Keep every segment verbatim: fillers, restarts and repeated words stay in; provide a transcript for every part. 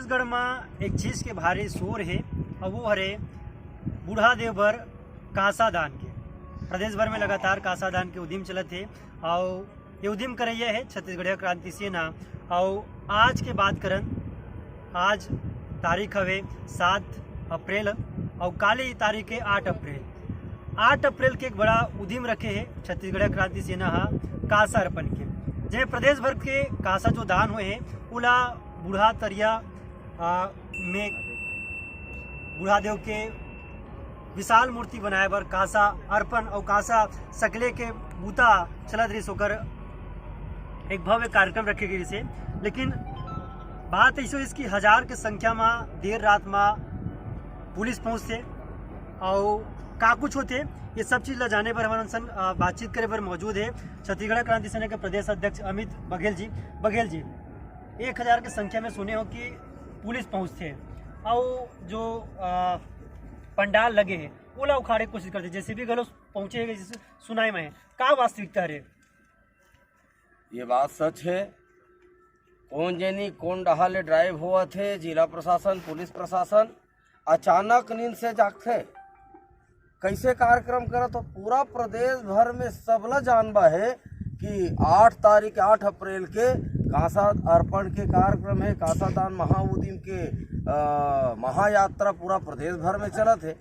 छत्तीसगढ़ म एक चीज के भारी शोर हे, अउ वो हरे बूढ़ा देव बर कांसा दान के। प्रदेश भर में लगातार कांसा दान के उदिम चलत हे, अउ ये उदिम करइया हे छत्तीसगढ़िया क्रांति सेना। अउ आज के बात करन, आज तारीख हवे सात अप्रैल, अउ काली तारीख हे आठ अप्रैल। आठ अप्रैल के एक बड़ा उदिम रखे हे छत्तीसगढ़िया क्रांति सेना हा कांसा अर्पण के, जे प्रदेश भर के कांसा जो दान होए हे, ओला बूढ़ा तरिया, आ, में बूढ़ा देव के विशाल मूर्ति बनाए बर कांसा अर्पण अउ कांसा सकले के बूता चलत रहिस, ओकर एक भव्य कार्यक्रम रखे गे रहिस हे। लेकिन बात ऐसे होइस कि हजार के संख्या म देर रात म पुलिस पहुंचथे अउ का कुछ होथे, ये सब चीज ला जाने बर हमन संग, अ, बातचीत करे बर मौजूद हे छत्तीसगढ़ क्रांति सेना के प्रदेश अध्यक्ष अमित बघेल जी। बघेल जी, एक हजार के संख्या में सुने हो कि पुलिस पहुंचथे अउ जो, अ, पंडाल लगे हे, ओला उखाड़े के कोशिश करथे, जेसीबी घलो पहुंचे हे, जैसे सुनाई में हे। का वास्तविकता हरे? ये बात सच हे। कोन जनी कोन डहा ले ड्राइव होवत हे, जिला प्रशासन, पुलिस प्रशासन अचानक नींद से जागथे। कैसे कार्यक्रम करत हो? पूरा प्रदेश भर में सबला जानबा हे कि आठ तारीख, आठ अप्रैल के कांसा अर्पण के कार्यक्रम हे, कांसा दान महाउदिम के, अ, महायात्रा पूरा प्रदेश भर में चलत हे।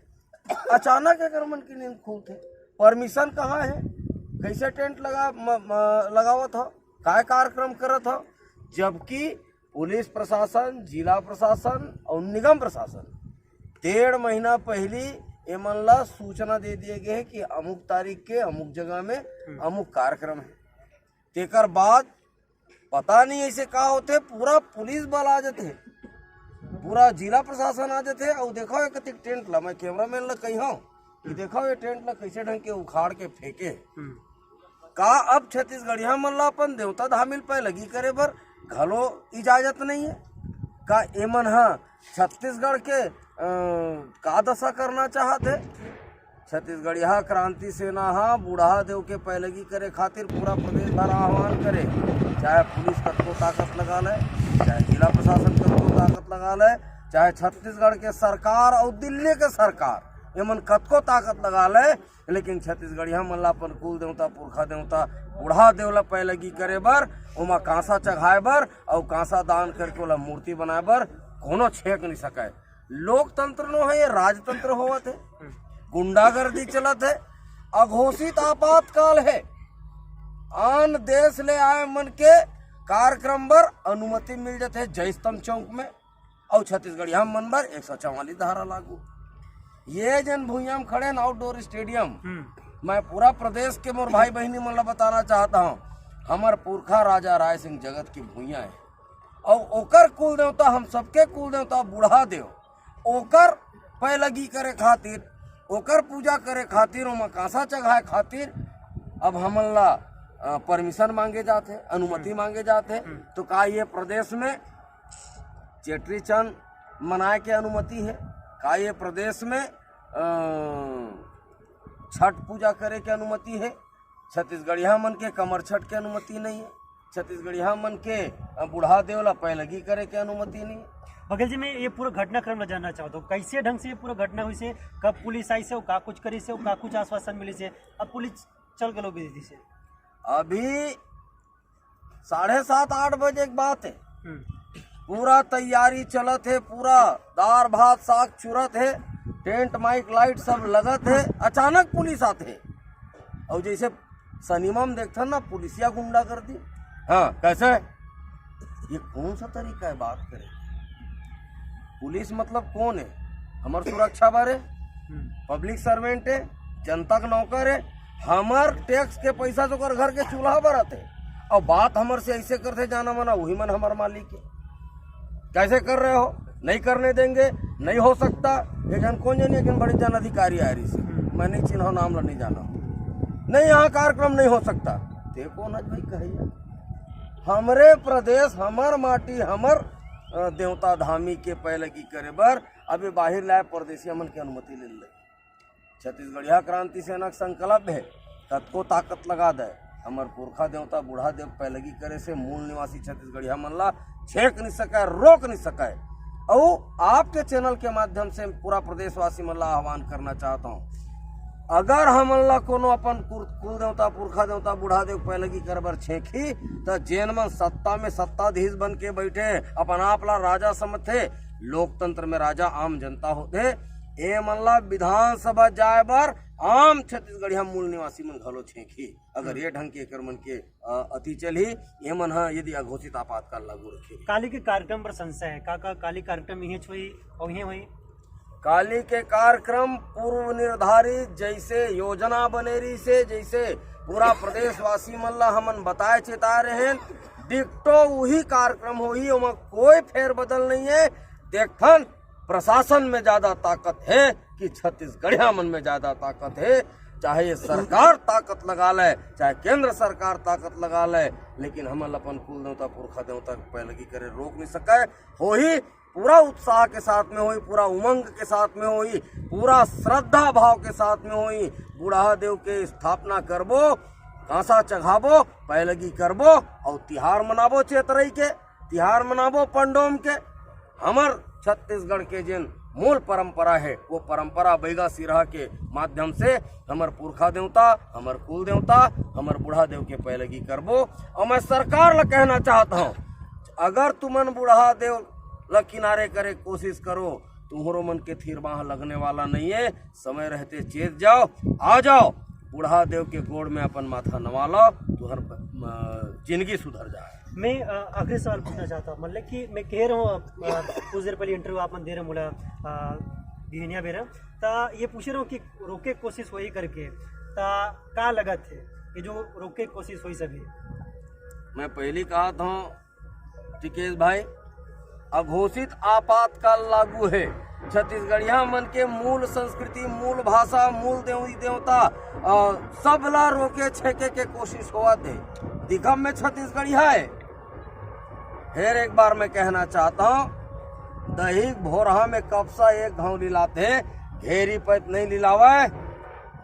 अचानक एकर मन की नींद खुलथे। परमिशन कहाँ हे? कैसे टेंट लगा, म, म, लगावत हो? काय कार्यक्रम करत हो? जबकि पुलिस प्रशासन, जिला प्रशासन अउ निगम प्रशासन डेढ़ महीना पहिली एमन ला सूचना दे दिए गए हे कि अमुक तारीख के अमुक जगह में हम्म। अमुक कार्यक्रम हे। तेकर बाद पता नहीं ऐसे का होथे, पूरा पुलिस बल आ जाथे, पूरा जिला प्रशासन आ जाथे। अउ देखो ये कतिक टेंट ला, मैं कैमरामैन ला कही हूँ कि देखो ये टेंट ला कैसे ढंग के उखाड़ के फेंके। हम्म। का अब छत्तीसगढ़िया मन ला अपन देवता धामी ल पैलगी करे बर घलो इजाजत नहीं है? का एमन ह छत्तीसगढ़ के, अ, का दशा करना चाहत हे? छत्तीसगढ़िया क्रांति सेना ह बूढ़ा देव के पैलगी करे खातिर पूरा प्रदेश भर आह्वान करे, चाहे पुलिस कतको ताकत लगा ले, चाहे जिला प्रशासन कतको ताकत लगा ले, चाहे छत्तीसगढ़ के सरकार अउ दिल्ली के सरकार, एमन कतको ताकत लगा ले, लेकिन छत्तीसगढ़िया मन ला अपन कुल देवता, पुरखा देवता, बूढ़ा देव ला पैलगी करे बर, ओमा कांसा चघाए बर अउ कांसा दान करके ओला मूर्ति बनाए बर कोनो छेक नहीं सकय। लोकतंत्र नो है, ये राजतंत्र होवत है, गुंडागर्दी चलत है, अघोषित आपातकाल है। आन देश ले आए मन के कार्यक्रम बर अनुमति मिल जाथे जयस्तंभ चौक में, अउ छत्तीसगढ़िया मन बर एक सौ चवालीस धारा लागू। ये जन भुइयां में खड़े न आउटडोर स्टेडियम, हम्म। मैं पूरा प्रदेश के मोर भाई बहिनी मन ला बताना चाहता हूँ, हमर पुरखा राजा राय सिंह जगत की भुइयां है, अउ ओकर कुल देवता, हम सबके कुल देवता बूढ़ा देव, ओकर पैलगी करे खातिर, ओकर पूजा करे खातिर, ओमा कांसा चघाए खातिर अब हमन ला, अ, परमिशन मांगे जात हे, अनुमति हम्म। मांगे जात हे। हम्म। तो का ये प्रदेश में चेट्री चंद मनाए के अनुमति हे? का ये प्रदेश में, अ, छठ पूजा करे के अनुमति हे? छत्तीसगढ़िया मन के कमर छठ के अनुमति नहीं है, छत्तीसगढ़िया मन के, अ, बूढ़ा देव ला पैलगी करे के अनुमति नहीं है। बघेल जी, मैं ये पूरा घटनाक्रम ला जानना चाहत हूँ, कैसे ढंग से ये पूरा घटना होइस हे, कब पुलिस आइस हे, का कुछ करिस हे, का कुछ आश्वासन मिलिस हे, अब पुलिस चल गलो बिजली से। अभी साढ़े सात, आठ बजे के बात है। हम्म। पूरा तैयारी चलत है, पूरा दार भात साग चुरत है, टेंट माइक लाइट सब लगत है। अचानक पुलिस आत है, और जैसे सिनेमा में देखथन ना, पुलिसिया गुंडागर्दी। हाँ, कैसे? ये कौन सा तरीका है बात करे? पुलिस मतलब कौन है? हमर सुरक्षा बर है, हम्म। पब्लिक सर्वेंट है, जनता का नौकर है, हमर टैक्स के पैसा तो ओकर घर के चूल्हा बर आथे, और बात हमर से ऐसे करथे, जाना मना वही मन हमर मालिक है। कैसे कर रहे हो? नहीं करने देंगे, नहीं हो सकता। एक जन कौन जानी, एक जन बड़े जन अधिकारी आए रहिस, मैं नहीं चिन्हा, नाम ला नहीं जाना, नहीं, यहाँ कार्यक्रम नहीं हो सकता। ते कौन है भाई कहिए? हमरे प्रदेश, हमर माटी, हमर, अ, देवता धामी के पैलगी करे बर अभी बाहिर लाए परदेसिया मन के अनुमति ले ले। छत्तीसगढ़िया क्रांति सेना के संकल्प हे, कतको ताकत लगा दे, हमर पुरखा देवता बूढ़ा देव पैलगी करे से मूल निवासी छत्तीसगढ़िया मन ला छेक नहीं सकय, रोक नहीं सकय। अउ आपके चैनल के माध्यम से पूरा प्रदेशवासी मन ला आह्वान करना चाहत हौं, अगर हमन ला कोनो अपन कुर-, कुल देवता, पुरखा देवता, बूढ़ा देव पैलगी करे बर छेंकही, त जेन मन सत्ता में सत्ताधीश बन के बैठे, अपन आप ला राजा समझथे, लोकतंत्र में राजा आम जनता होथे, ए मन ला विधानसभा जाए बर आम छत्तीसगढ़िया मूल निवासी मन घलो छेंकही। अगर ये ढंग के एकर मन के, अ, अति चलही, ये मन ह यदि अघोषित आपातकाल लागू रखे। काली के कार्यक्रम पर संशय है, का, का काली कार्यक्रम इहें होई अउ इहें होई? काली के कार्यक्रम पूर्व निर्धारित जैसे योजना बने रहिसे, जैसे पूरा प्रदेशवासी मन ला हमन बताए चेताए रहेन, डिक्टो उही कार्यक्रम होही, ओमा कोई फेरबदल नहीं है। देखथन, प्रशासन में ज्यादा ताकत है कि छत्तीसगढ़िया मन में ज्यादा ताकत है। चाहे ये सरकार ताकत लगा ले, चाहे केंद्र सरकार ताकत लगा ले, लेकिन हमन अपन कुल देवता पुरखा देवता के पैलगी करे रोक नहीं सके। होही, पूरा उत्साह के साथ में होही, पूरा उमंग के साथ में होही, पूरा श्रद्धा भाव के साथ में होही। बूढ़ा देव के स्थापना करबो, कांसा चघाबो, पैलगी करबो अउ तिहार मनाबो चेतरई के। तिहार मनाबो पंडोम के। हमर छत्तीसगढ़ के जेन मूल परंपरा है, वो परंपरा बैगा सिरहा के माध्यम से हमर पुरखा देवता, हमर कुल देवता, हमर बूढ़ा देव के पैलगी करबो। अउ मैं सरकार ला कहना चाहत हौं, अगर तुमन बूढ़ा देव ला किनारे करे के कोशिश करो, तुम्हरो मन के थीर बांह लगने वाला नहीं है। समय रहते चेत जाओ, आ जाओ, बूढ़ा देव के गोड़ में अपन माथा नवा लो, तुहर, अ, जिंदगी सुधर जाए। मैं, अ, आखिरी सवाल पूछना चाहता हूँ, मतलब कि मैं कह रहा हूँ, अ, कुछ देर पहले इंटरव्यू आप मन दे रहे मोला, अ, बिहनिया बेरा, त ये पूछ रहा हूँ कि रोके के कोशिश होही करके, त का लगत है ये जो रोके के कोशिश होही सभी? मैं पहली कहा था, टिकेश भाई, अघोषित आपातकाल लागू है। छत्तीसगढ़िया मन के मूल संस्कृति, मूल भाषा, मूल देवी देवता, अ, सब ला रोके छेके के कोशिश होवत है। दिखब में छत्तीसगढ़िया है। फिर एक बार मैं कहना चाहता हूँ, दही भोरहा में कपसा एक घाव लिलाते, घेरी पैत नहीं लिलावे।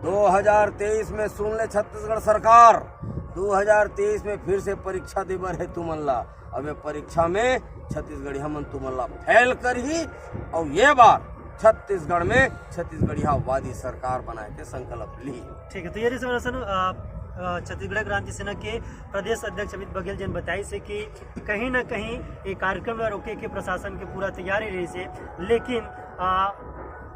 दो हज़ार तेईस में सुन ले छत्तीसगढ़ सरकार, दो हज़ार तेईस में फिर से परीक्षा दे बर है तुमन ला। अब ये परीक्षा में छत्तीसगढ़िया मन तुमन ला फेल करही, अउ ये बार छत्तीसगढ़ में छत्तीसगढ़ियावादी सरकार बनाए के संकल्प ली। ठीक है, तो ये रही सर, अ, अ, छत्तीसगढ़ क्रांति सेना के प्रदेश अध्यक्ष अमित बघेल जी ने बताइस हे कि कहीं ना कहीं ये कार्यक्रम ला रोके के प्रशासन के पूरा तैयारी रहिस हे, लेकिन, अ,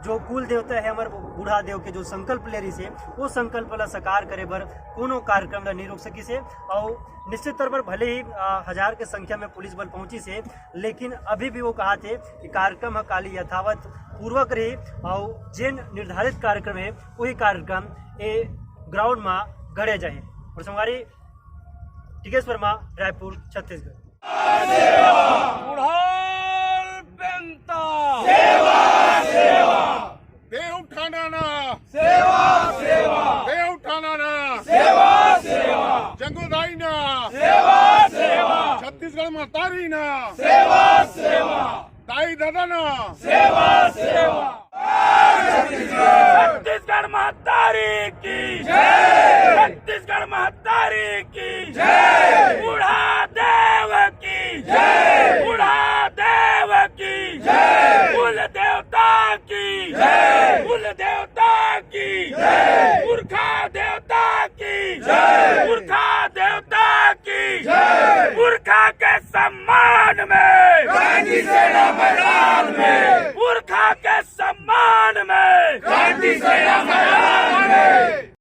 जो कुल देवता है हमर बूढ़ा देव के जो संकल्प ले रहिस हे, वो संकल्प ला साकार करे बर कोनो कार्यक्रम ला नहीं रोक सकिस हे। और निश्चित तौर पर भले ही, अ, हजार के संख्या में पुलिस बल पहुंचिस हे, लेकिन अभी भी वो कहा थे कि कार्यक्रम ह काली यथावत पूर्वक रही और जेन निर्धारित कार्यक्रम है वही कार्यक्रम ए ग्राउंड में गढ़े जाए। और संगवारी, टिकेश वर्मा, रायपुर, छत्तीसगढ़। बुढ़ाल पेंता। देव ठाना ना। देव ठाना ना। जंगुदाई ना। छत्तीसगढ़ महतारी ना। दाई दादा ना। छत्तीसगढ़ महतारी की जय। छत्तीसगढ़ महतारी की जय। बूढ़ा देव की जय। बूढ़ा देव की जय। कुल देवता की जय। कुल देवता की जय। पुरखा देवता की जय। पुरखा देवता की जय। पुरखा के सम्मान में गांधी सेना मैदान में। पुरखा के सम्मान में गांधी सेना मैदान में।